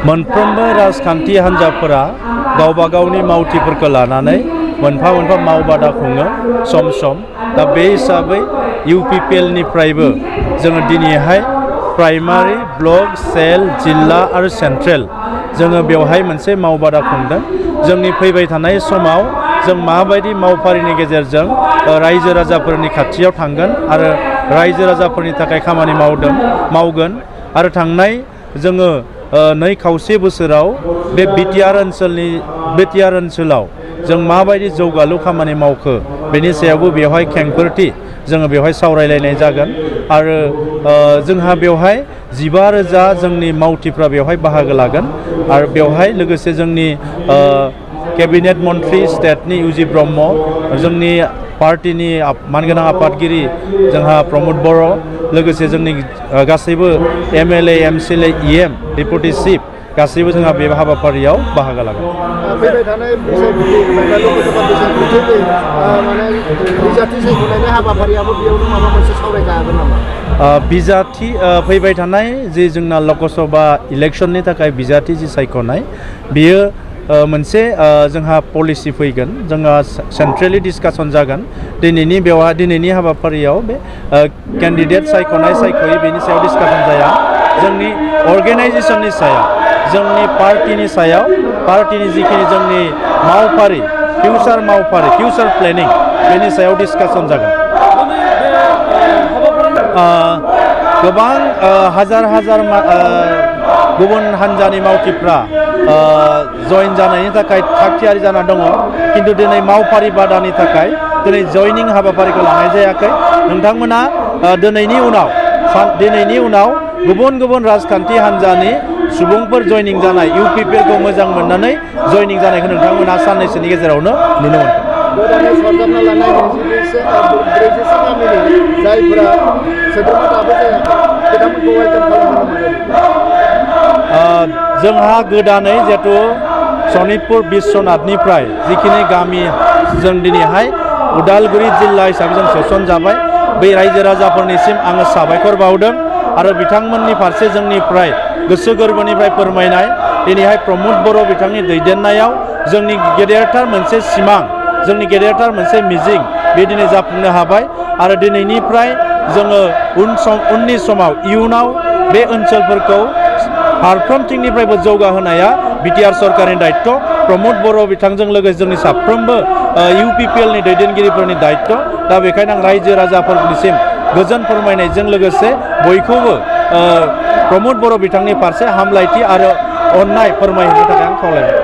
मोनफ्रोमबो राजखान्थि हान्जाफोरा गावबा गावनि मावथिफोरखौ लानानै मोनफा मोनफा मावबादा खुङो सम सम दा बे हिसाबै UPPL निफ्रायबो जोङो दिनैहाय प्राइमारि ब्लक सेल जिल्ला आरो सेन्ट्रेल जोङो बेवहाय मोनसे मावबादा खुंदों जोंनि फैबाय थानाय समाव जों माबायदि मावफारिनि गेजेरजों रायजो राजाफोरनि खाथियाव थांगोन आरो रायजो राजाफोरनि थाखाय खामानि मावगोन आरो थांनाय जोङो 2.5 बोसोराव बे बिटिआर ओनसोलाव जों माबायदि जौगालु खामानि मावखो बेनि सायावबो बेवहाय खेंफोरथि जोङो बेवहाय सावरायलायनाय जागोन आरो जोंहा बेवहाय 15,000 जोंनि मावथिफ्रा बेवहाय बाहागो लागोन आरो बेवहाय लोगोसे जोंनि केबिनेट मन्त्रि स्टेटनि UG ब्रह्म जोंनि पार्टीनि मानगोनां आफादगिरि जोंहा प्रमद बर' लोगोसे जोंनि गासैबो MLA MCLA EM deputy chief गासैबो जोंहा बे हाबाफारियाव बाहागो लागोन। फैबाय थानाय बिजाथि सायख'नायनि हाबाफारियाबो बेयावनो माबा मोनसे सावरायजागोन नामा? बिजाथि फैबाय थानाय जि जोंना लोकसभा इलेक्शननि थाखाय बिजाथि जि सायख'नाय बियो मोनसे जोंहा पलिसि फैगोन जोंहा सेन्ट्रेलि डिसकासन जागोन दिनैनि हाबाफारियाव बे केन्डिडेट सायख'यै बेनि सायाव डिसकासन जाया जोंनि अर्गेनाइजेशननि सायाव जोंनि पार्टीनि जिखिनि जोंनि मावफारि फिउचार प्लेनिं बेनि सायाव डिसकासन जागोन। गोबां हाजार गुबुन हान्जानि मावथिफ्रा जयन जानायनि थाखाय थागथियारि जाना दङ किन्तु दिनै मावफारि बादानि थाखाय दिनै जयनिं हाबाफारिखौ लानाय जायाखै नोंथांमोना दिनैनि उनाव गुबुन राजखान्थि हान्जानि सुबुंफोर जयनिं जानाय UPPL खौ मोजां मोननानै जयनिं जानायखौ नोंथांमोना साननैसोनि गेजेरावनो नुनो मोनगोन। गोदानै सरजाबना लानाय 40 गामिनि जायफोरा सोद्रोमा दाबो जायाखै बिथांमोनखौ वेलकाम खालामनो जोंहा गोदानै जिहेतु सनितपुर बिश्वनाथनिफ्राय जिखिनि गामि जों दिनैहाय उदालगुरि जिल्ला हिसाबै जों सोसनजाबाय बै रायजो राजाफोरनिसिम आङो साबायखर बावदों आरो बिथांमोननि फारसे जोंनिफ्राय गोसो गोरबोनिफ्राय फोरमायनाय दिनैहाय प्रमद बर' बिथांनि दैदेननायाव जोंनि गेदेरथार मोनसे सिमां जोंनि गेदेरथार मोनसे मिजिं बे दिनै जाफुंनो हाबाय आरो दिनैनिफ्राय जोङो उननि समाव इयुनाव बे ओनसोलफोरखौ फारफ्रोमथिंनिफ्रायबो जौगाहोनाया बिटिआर सरकारनि दायित्व प्रमद बर' बिथांजों लोगोसे जोंनि साफ्रोमबो UPPL नि दैदेनगिरिफोरनि दायित्व दा बेखायनो आं रायजो राजाफोरनिसिम गोजोन फोरमायनायजों लोगोसे बयखौबो प्रमद बर' बिथांनि फारसे हामलायथि आरो अननाय फोरमायहोनो थाखाय आं खावलायबाय।